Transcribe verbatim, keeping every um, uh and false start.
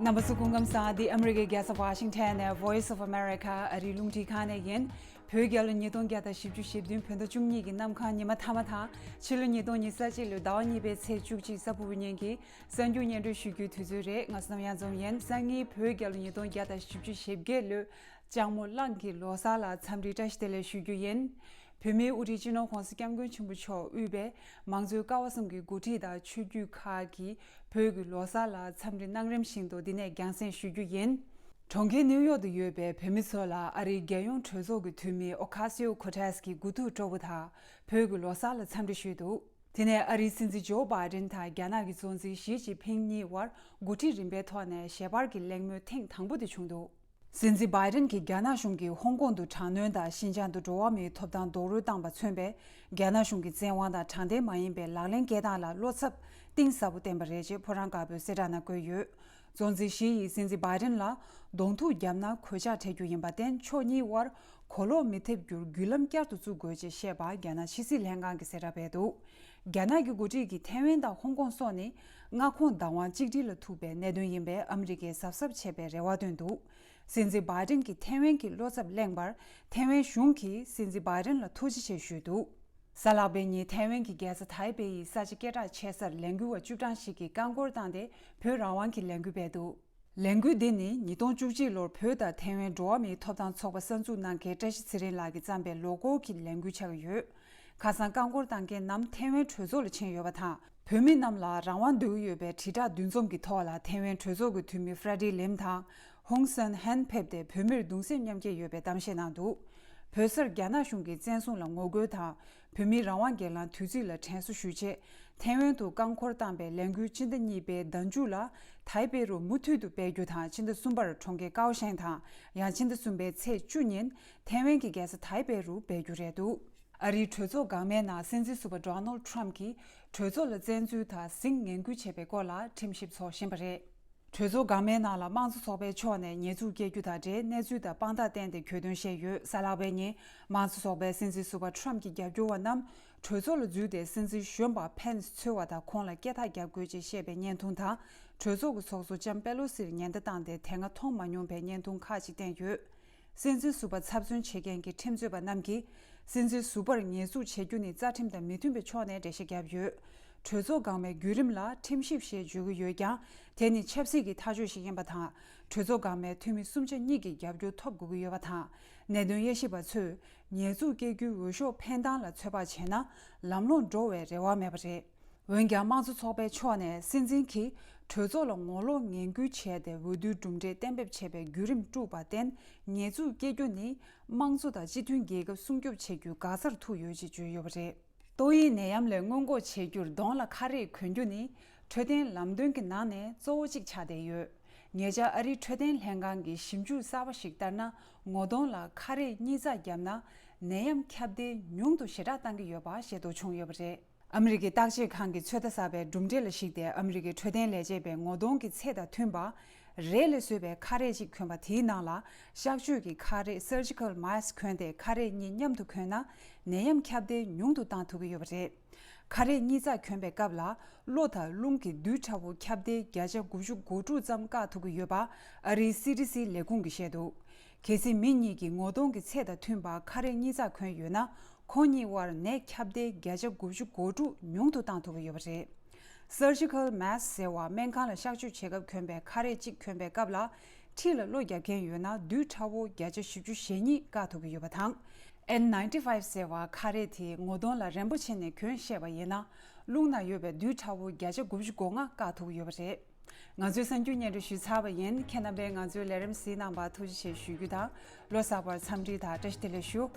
རྣམ་པ་ཚོ་སྐུ་ཁམས་བཟང་། འདི་ཨ་མི་རི་ཀའི་རྒྱལ་ས་ཝ་ཤིང་ཊོན་ནས་Voice of America ཨ་རིའི་རླུང་འཕྲིན་ཁང་ནས་ཡིན། བོད་རྒྱལ་ལོ་ཉིས་སྟོང་བརྒྱ་དང་བཞི་བཅུ་ཞེ་བདུན་བོད་ཟླ་བཅུ་གཉིས་ཀྱི་གནམ་གང་ཉི་མ་མཐའ་མ་དང་ཕྱི་ལོ་ཉིས་སྟོང་ཉི་ཤུ་རྩ་གཅིག་ལོའི་ཟླ་བ་གཉིས་པའི་ཚེས་བཅུ་གཅིག་གཟའ་ཕུར་བུ་ཉིན་གྱི་གསར་འགྱུར་སྙན་སྒྲོན་ཞུ་རྒྱུའི་དུས་ཚོད་རེད། ང་བསོད་ནམས་གཡང་འཛོམས་ཡིན། སང་ཉིན་བོད་རྒྱལ་ལོ་ཉིས་སྟོང་བརྒྱ་དང་བཞི་བཅུ་ཞེ་བརྒྱད་ལོའི་ལྕགས་མོ་གླང་གི་ལོ་གསར་ལ་འཚམས་འདྲི་བཀྲ་ཤིས་བདེ་ལེགས་ཞུ་རྒྱུ་ཡིན། བོད་མིའི་དབུ་ཁྲིད་སྤྱི་ནོར་༸གོང་ས་༸སྐྱབས་མགོན་ཆེན་པོ་མཆོག་དབུས་པའི་མང་གཙོའི་ཀ་བ་གསུམ་གྱི་འགོ་ཁྲིད་དང་ཆོས་བརྒྱུད་ཁག་གིས་བོད་ཀྱི་ལོ་གསར་ལ་འཚམས་འདྲི་གནང་རིམ་བཞིན་དུ་འདི་ནས་རྒྱང་སྲིང་ཞུ་རྒྱུ་ཡིན། གྲོང་ཁྱེར་ནིའུ་ཡོག་ཏུ་ཡོད་པའི་བོད་མི་ཚོ་ལ་ཨ་རིའི་རྒྱལ་ཡོངས་གྲོས་ཚོགས་ཀྱི་འཐུས་མི་ཨོ་ཁ་སི་ཨོ་ཁོ་ཏེས་ཀྱིས་དགུ་ཐུག་སྤྲོ་པོ་དང་བོད་ཀྱི་ལོ་གསར་ལ་འཚམས་འདྲི་ཞུས་འདུག་དེ་ནས་ཨ་རིའི་སྲིད་འཛིན་ཇོ་བྷའི་ཏིན་དང་རྒྱ་ནག་གི་གཙོ་འཛིན་ཞི་ཅིན་ཕིང་གཉིས་དབར་འགོ་ཁྲིད་རིམ་པའི་ཐོག་ནས་ཞལ་པར་གྱི་གླེང་མོལ་ཐེངས་དང་པོ་དེ་བྱུང་འདུག་སྲིད་འཛིན་བྷའི་ཏིན་གྱིས་རྒྱ་ནག་གཞུང་གིས་ཧོང་ཀོང་དུ་དྲག་གནོན་དང་ཤིན་ཅང་དུ་འགྲོ་བ་མིའི་ཐོབ་ཐང་རྡོག་རོལ་བཏང་པ་མཚོན་པའི་རྒྱ་ནག་གཞུང་གི་བཙན་དབང་དང་དྲང་བདེན་མ་ཡིན་པའི་ལག་ལེན་བཀལ་སྟངས་ལ་བློ་འཚབ་གཏིང་ཟབ་པོ་བསྟན་པ་རེད་ཅེས་ཕོ་བྲང་དཀར་པོའི་གསལ་བསྒྲགས་ནང་བཀོད་ཡོད། གཙོ་འཛིན་ཞི་ཡིས་སྲིད་འཛིན་བྷའི་ཏིན་ལ་གདོང་ཐུག་བརྒྱབ་ན་གོད་ཆག་འཕྲད་རྒྱུ་ཡིན་པར་བརྟེན་ཕྱོགས་གཉིས་དབར་གོ་ལོག་མི་ཐེབས་རྒྱུར་བརྒྱུད་ལམ་བསྐྱར་དུ་བཙུགས་དགོས་ཅེས་བཤད་པ་རྒྱ་ནག་ཕྱི་སྲིད་ལྷན་ཁང་གིས་གསལ་བསྒྲགས་སྤེལ་འདུག་རྒྱ་ནག་གི་འགོ་ཁྲིད་ཀྱིས་ཐའེ་ཝན་དང་ཧོང་ཀོང་སོགས་ནི་མངའ་ཁོངས་བདག་དབང་གཅིག་སྒྲིལ་ལ་ཐུག་པའི་གནད་དོན་ཡིན་པས་ཨ་མི་རི་ཀས་གཟབ་གཟབ་བྱེད་པའི་རེ་བ་བཏོན་འདུག་སྲིད་འཛིན་བྷའི་ཏིན་གྱིས་ཐའེ་ཝན་གྱི་བློ་འཚབ་གླེང་བར་ཐའེ་ཝན་གཞུང་གིས་སྲིད་འཛིན་བྷའི་ཏིན་ལ་ཐུགས་རྗེ་ཆེ་ཞུས་འདུག་གཟའ་ལྷག་པའི་ཉིན་ཐའེ་ཝན་གྱི་རྒྱལ་ས་ཐའེ་པེ་ཡི་ས་ཆ་སྐད་གྲགས་ཆེ་སར་ལས་འགུལ་བ་བཅུ་གྲངས་ཤིག་གིས་རྐང་འཁོར་བཏང་སྟེ་བོད་རང་དབང་གི་ལས་འགུལ་སྤེལ་འདུག་ལས་འགུལ་འདི་ནི་ཉིས་སྟོང་བཅུ་གཅིག་ལོར་བོད་དང་ཐའེ་ཝན་འགྲོ་བ་མིའི་ཐོབ་ཐང་ཚོགས་པ་གསར་འཛུགས་གནང་མཁན་བཀྲ་ཤིས་ཚེ་རིང་ལགས་ཀྱིས་བརྩམས་པའི་ལོ་འཁོར་གྱི་ལས་འགུལ་ཆགས་ཀྱི་ཡོད། ཁ་སང་རྐང་འཁོར་བཏང་མཁན་རྣམས་ཐའེ་ཝན་གྲོས་ཚོགས་ལ་ཕྱིན་ཡོད་པ་དང་། བོད་མི་རྣམས་ལ་རང་དབང་འདོད་ཀྱི་ཡོད་པའི་དྲིལ་བསྒྲགས་འདུ་འཛོམས་ཀྱི་ཐོག་ལ་ཐའེ་ཝན་གྲོས་ཚོགས་ཀྱི་འཐུས་མི་ཧྥ་ར་ཌི་ལིམ་དང་ཧུང་སན་ཧན་ཕེབས་ཏེ་བོད་མིར་གདུང་སེམས་མཉམ་སྐྱེད་ཡོད་པའི་གཏམ་བཤད་གནང་འདུག་བོད་སར་རྒྱ་ནག་གཞུང་གི་བཙན་བཟུང་ལ་ངོ་རྒོལ་དང་། བོད་མིའི་རང་དབང་སྒེར་ལངས་དུས་ཚིགས་ལ་དྲན་གསོ་ཞུ་ཆེད། ཐའེ་ཝན་དུ་རྐང་འཁོར་བཏང་པའི་ལས་འགུལ་སྤྱི་ཟླ་གཉིས་པའི་ཟླ་མཇུག་ལ་ཐའེ་པེ་རུ་མུ་མཐུད་དུ་སྤེལ་རྒྱུ་དང་། ཕྱི་ཟླ་གསུམ་པར་གྲོང་ཁྱེར་ཀའོ་ཤན་དང་། ཡང་ཕྱི་ཟླ་གསུམ་པའི་ཚེས་བཅུ་ཉིན་ཐའེ་ཝན་གྱི་རྒྱལ་ས་ཐའེ་པེ་རུ་སྤེལ་རྒྱུ་རེད་འདུག་ཨ་རིའི་གྲོས་ཚོགས་འགག་མའི་ནང་སྲིད་འཛིན་ཟུར་པ་ཌོ་ནལ་ཁྲམ་གྱིས་གྲོས་ཚོགས་ལ་བཙན་འཛུལ་དང་ཟིང་ངན་སྐུལ་བྱས་པའི་སྐོར་ལ་ཁྲིམས་ཞིབ་ཚོགས་བཞིན་པ་རེད། གྲོས་ཚོགས་འགག་མའི་ནང་ལ་དམངས་གཙོ་ཚོགས་པའི་ཕྱོགས་ནས་ཉེས་འཛུགས་སྐྱེལ་རྒྱུ་དང་འབྲེལ་གནས་ཚུལ་དང་དཔང་རྟགས་བསྟན་ཏེ་གྱོད་དོན་བཤད་ཡོད། གཟའ་ལྷག་པའི་ཉིན་དམངས་གཙོ་ཚོགས་པའི་སྲིད་འཛིན་ཟུར་པ་ཁྲམ་གྱི་རྒྱབ་སྐྱོར་བ་རྣམས་གྲོས་ཚོགས་ལ་འཛུལ་ཏེ་སྲིད་འཛིན་གཞོན་པ་ཕེན་སི་འཚོལ་བ་དང་ཁོང་ལ་སྐད་ཐག་རྒྱག་དགོས་ཅེས་བཤད་པའི་བརྙན་ཐུང་དང་། གྲོས་ཚོགས་ཀྱི་ཚོགས་གཙོ་ལྕམ་པེ་ལོ་སིར་ཉེན་བརྡ་བཏང་སྟེ་དེ་སྔ་མཐོང་མ་མྱོང་པའི་བརྙན་ཐུང་ཁག་ཅིག་བསྟན་ཡོད། སྲིད་འཛིན་ཟུར་པ་ཚབ་མཚོན་བྱེད་མཁན་གྱི་ཁྲིམས་རྩོད་པ་རྣམས་ཀྱིས་སྲིད་འཛིན་ཟུར་པར་ཉེས་འཛུགས་བྱེད་རྒྱུ་ནི་རྩ་ཁྲིམས་དང་མི་མཐུན་པའི་ཕྱོགས་ནས་འགྲེལ་བཤད་བརྒྱབ་ཡོད། གྲོས་ཚོགས་འགག་མའི་བརྒྱུད་རིམ་ལ་ཁྲིམས་ཞིབ་ཞེས་བརྗོད་ཀྱི་ཡོད་ཀྱང་། དེ་ནི་ཆབ་སྲིད་ཀྱི་ཐག་གཅོད་ཞིག་ཡིན་པ་དང་། གྲོས་ཚོགས་འགག་མའི་འཐུས་མི་གསུམ་ཆ་གཉིས་ཀྱི་རྒྱབ་སྐྱོར་ཐོབ་དགོས་ཀྱི་ཡོད་པ་དང་། གནད་དོན་དབྱེ་ཞིབ་པ་ཚོས་ཉེས་འཛུགས་སྐྱེལ་རྒྱུའི་འོས་ཤོག་འཕེན་སྟངས་ལ་ཚོད་དཔག་བྱས་ན། ལམ་ལྷོང་འགྲོ་བའི་རེ་བ་མེད་པ་རེད། འོན་ཀྱང་། དམངས་གཙོ་ཚོགས་པའི་ཕྱོགས་ནས་སྲིད་འཛིན་གྱིས་གྲོས་ཚོགས་ལ་ངོ་ལོག་ངན་སྐུལ་བྱས་ཏེ་འོས་བསྡུའི་གྲུབ་འབྲས་གཏན་འབེབས་བྱས་པའི་བརྒྱུད་རིམ་དཀྲུགས་པར་བརྟེན། ཉེས་འཛུགས་སྐྱེལ་རྒྱུ་ནི་དམངས་གཙོ་དང་སྤྱི་མཐུན་རྒྱལ་ཁབ་སྲུང་སྐྱོབ་བྱེད་རྒྱུའི་འགག་རྩར་ཐུག་ཡོད་ཅེས་བརྗོད་ཡོད་པ་རེད། ཏོག་དབྱིབས་ནད་ཡམས་ལས་སྔོན་འགོག་བྱེད་རྒྱུར་གདོང་ལ་ཁ་རས་གོན་རྒྱུ་ནི་འཕྲོད་བསྟེན་ལམ་སྟོན་གྱི་ནང་ནས་གཙོ་བོ་གཅིག་ཆགས་བསྡད་ཡོད། ཉེ་ཆར་ཨ་རིའི་འཕྲོད་བསྟེན་ལྷན་ཁང་གི་ཞིབ་འཇུག་གསར་པ་ཞིག་ལྟར་ན། ངོ་གདོང་ལ་ཁ་རས་གཉིས་ཚགས་བརྒྱབ་ན། ནད་ཡམས་ཁྱབ་གདལ་ཉུང་དུ་ཞེ་དྲག་བཏང་གི་ཡོད་པ་ཤེས་རྟོགས་བྱུང་ཡོད་པ་རེད། ཨ་མི་རི་ཀའི་བརྟག་དཔྱད་ཁང་གིས་ཚོད་ལྟ་གསར་པའི་གྲུབ་འབྲས་ལ་གཞིགས་ཏེ། ཨ་མི་རི་ཀའི་འཕྲོད་བསྟེན་ལས་བྱེད་པས་ངོ་གདོང་གི་ཚད་དང་མཐུན་པ། རས་ལས་བཟོས་པའི་ཁ་རས་གཅིག་གོན་པ་དེའི་ནང་ལ། གཤག་བཅོས་ཀྱི་ཁ་རས་surgical mask གོན་ཏེ། ཁ་རས་གཉིས་མཉམ་དུ་གོན་ན། ནད་ཡམས་ཁྱབ་གདལ་ཉུང་དུ་བཏང་ཐུབ་ཀྱི་ཡོད་པ་རེད། ཁ་རས་གཉིས་ཚགས་གྱོན་པའི་སྐབས་ལ། གློ་དང་རླུང་གི་རྡུལ་ཕྲ་བོ་ཁྱབ་གདལ་བརྒྱ་ཆ་དགུ་བཅུ་གོ་དྲུག་ཙམ་བཀག་ཐུབ་ཀྱི་ཡོད་པ། ཨ་རིའི་སི་ཌི་སི་ལས་ཁུངས་ཀྱིས་བཤད་འདུག་གལ་སྲིད་མི་གཉིས་ཀྱི་ངོ་གདོང་གི་ཚད་དང་མཐུན་པ་ཁ་རས་གཉིས་ཚགས་གོན་ཡོད་ན། ཁོང་གཉིས་དབར་ནད་ཁྱབ་གདལ་བརྒྱ་ཆ་དགུ་བཅུ་གོ་དྲུག་ཉུང་དུ་བཏང་ཐུབ་ཀྱི་ཡོད་པ་རེད། Surgical mask ཟེར་བ་སྨན་ཁང་ལ་གཤག་བཅོས་བྱེད་སྐབས་གྱོན་པའི་ཁ་རས་གཅིག་གྱོན་པའི་སྐབས་ལ། མཁྲིས་ལ་གློ་རྒྱག་མཁན་ཡོད་ན། རྡུལ་ཕྲ་བོ་བརྒྱ་ཆ་བཞི་བཅུ་ཞེ་གཉིས་བཀག་ཐུབ་ཀྱི་ཡོད་པ་དང་། N ninety-five ཟེར་བ་ཁ་རས་དེ་ངོ་གདོང་ལ་རན་པོ་བྱས་ནས་གྱོན་ཤེས་པ་ཡིན་ན། རླུང་ན་ཡོད་པའི་རྡུལ་ཕྲ་བོ་བརྒྱ་ཆ་དགུ་བཅུ་གོ་ལྔ་བཀག་ཐུབ་ཀྱི་ཡོད་པ་རེད། ང་ཚོའི་གསར་འགྱུར་སྙན་སྒྲོན་ཞུས་ཚར་བ་ཡིན། ཁྱེད་རྣམ་པས་ང་ཚོའི་ལས་རིམ་གཟིགས་གནང་བར་ཐུགས་རྗེ་ཆེ་ཞུ་རྒྱུ་དང་། ལོ་གསར་པར་འཚམས་འདྲི་དང་བཀྲ་ཤིས་བདེ་ལེགས་ཞུ།